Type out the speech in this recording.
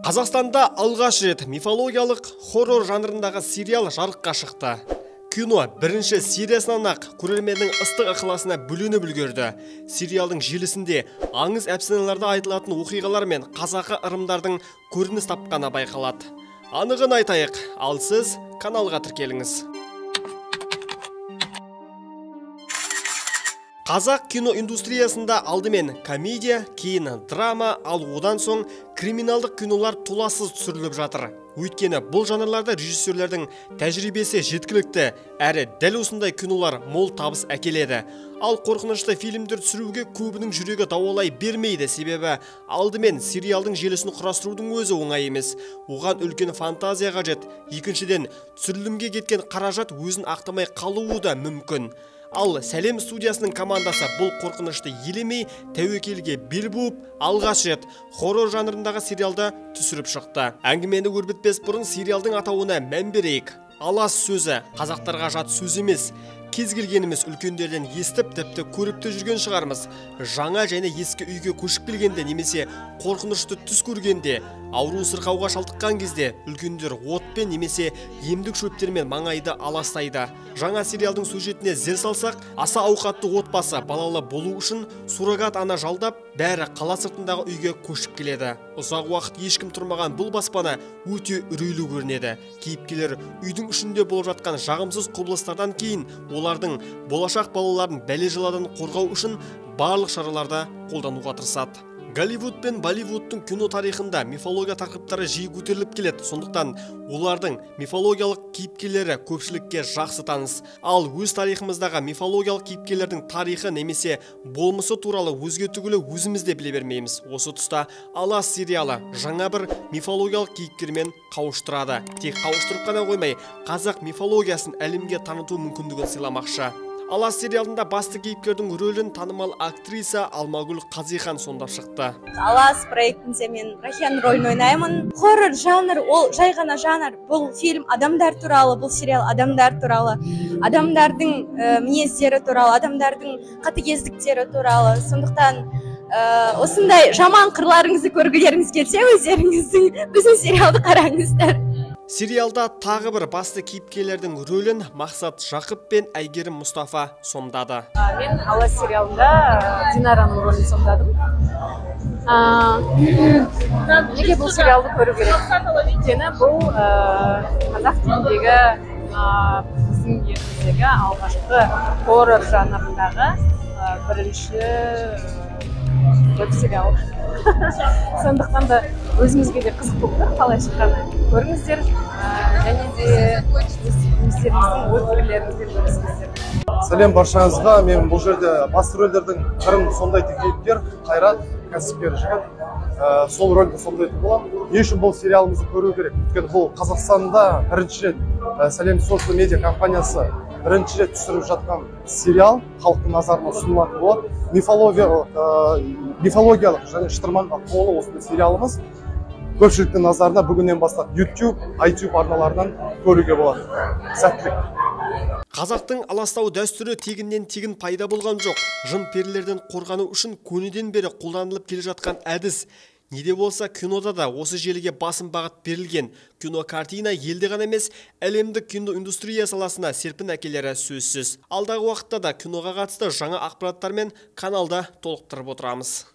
Қазақстанда алғаш рет мифологиялық хоррор жанрындағы сериал жарыққа шықты. Кино бірінші сериясынан-ақ көрерменнің ыстық ықыласына бөленіп үлгерді. Сериалдың желісінде аңыз әпсаналарда айтылатын оқиғалар мен қазақы ырымдардың көрініс тапқаны байқалады. Анығын айтайық, ал сіз каналға тіркеліңіз. Қазақ кино индустриясында алдымен комедия, кейін драма, ал одан соң криминалдық кинолар толассыз түсіріліп жатыр. Өйткені бұл жанрларда режиссерлердің тәжірибесі жеткілікті, әрі дәл осындай кинолар мол табыс әкеледі. Ал қорқынышты фильмдер түсіруге көбінің жүрегі дауалай бермейді, себебі алдымен сериалдың желісін құрастырудың өзі оңай емес. Оған үлкен фантазия қажет. Екіншіден, түсірілімге кеткен қаражат өзін ақтамай қалуы да мүмкін. Ал Сәлем студиясының командасы бұл қорқынышты елемей, тәуекелге бел буып, алғаш рет хоррор жанрындағы сериалды түсіріп шықты. Әңгімені өрбітпес бұрын сериалдың атауына мән берейік. Алас сөзі қазақтарға жат сөз емес. Кез келгеніміз үлкендерден естіп, тіпті көріп те жүрген шығармыз. Жаңа және ескі үйге көшіп келгенде немесе қорқынышты түс көргенде, ауру сырқауға шалдыққан кезде үлкендер отпен немесе емдік шөптермен маңайды аластайды. Жаңа сериалдың сюжетіне зер салсақ, аса ауқатты отбасы балалы болу үшін суррогат ана жалдап, бәрі қала сыртындағы үйге көшіп келеді. Ұзақ уақыт ешкім тұрмаған бұл баспана өте үрейлі көрінеді. Кейіпкерлер үйдің ішінде болып жатқан жағымсыз құбылыстардан кейін олардың болашақ балаларын бәле-жаладан қорғау үшін барлық шараларды қолдануға тырысады. Голливуд пен Болливудтың кино тарихында мифология тақырыптары жиі көтеріліп келеді. Сондықтан олардың мифологиялық кейіпкерлері көпшілікке жақсы таныс. Ал өз тарихымыздағы мифологиялық кейіпкерлердің тарихы немесе болмысы туралы өзге түгілі өзіміз де біле бермейміз. Осы тұста Алас сериалы жаңа бір мифологиялық кейіпкермен қауыштырады. Тек қауыштырып қана қоймай, қазақ мифологиясын әлемге таныту мүмкіндігін сыйламақшы. Алас сериалында басты кейіпкердің рөлін танымал актриса Алмагүл Қазихан сомдап шықты. Алас проектінде мен Рахияның рөлін ойнаймын. Хоррор жанр, ол жай ғана жанр. Бұл фильм адамдар туралы, бұл сериал адамдар туралы, адамдардың мінездері туралы, адамдардың қатыгездіктері туралы. Сондықтан осындай жаман қырларыңызды көргілеріңіз келсе, өздеріңіздің біздің сериалды қараңыздар. Сериалда тағы бір басты кейіпкерлердің рөлін Мақсат Жақып пен Әйгерім Мұстафа сомдады. Мен Алас сериалында Динараның рөлін сомдадым. Неге бұл сериалды көру керек? Өйткені бұл қазақ тіліндегі, біздің еліміздегі алғашқы хоррор жанрындағы бірінші веб сериал. Сондықтан да өзімізге де қызық болып тұр, қалай шыққаны. Көріңіздер, және де өздеріңіздің ой-пікірлеріңізбен бөлісіңіздер. Сәлем баршаңызға. Мен бұл жерде басты рөлдердің бірін сомдайтын кейіпкер Қайрат, кәсіпкер жігіт. Сол рөлді сомдайтын боламын. Не үшін бұл сериалымызды көру керек? Өйткені бұл Қазақстанда бірінші рет Сәлем Social Media компаниясы бірінші рет түсіріп жатқан сериал халықтың назарына ұсынылатын болады. Мифологиялық және шытырманға толы осындай сериалымыз көпшіліктің назарына бүгіннен бастап YouTube, iTube арналарынан көруге болады. Сәттілік! Қазақтың аластау дәстүрі тегіннен тегін пайда болған жоқ. Жын перілерден қорғану үшін көнеден бері қолданылып келе жатқан әдіс. Неде болса кинода да осы желіге басым бағыт берілген. Кинокартина елде ғана емес, әлемдік кино индустрия саласына серпін әкелері сөзсіз. Алдағы уақытта да киноға қатысты жаңа ақпараттармен каналда толықтырып отырамыз.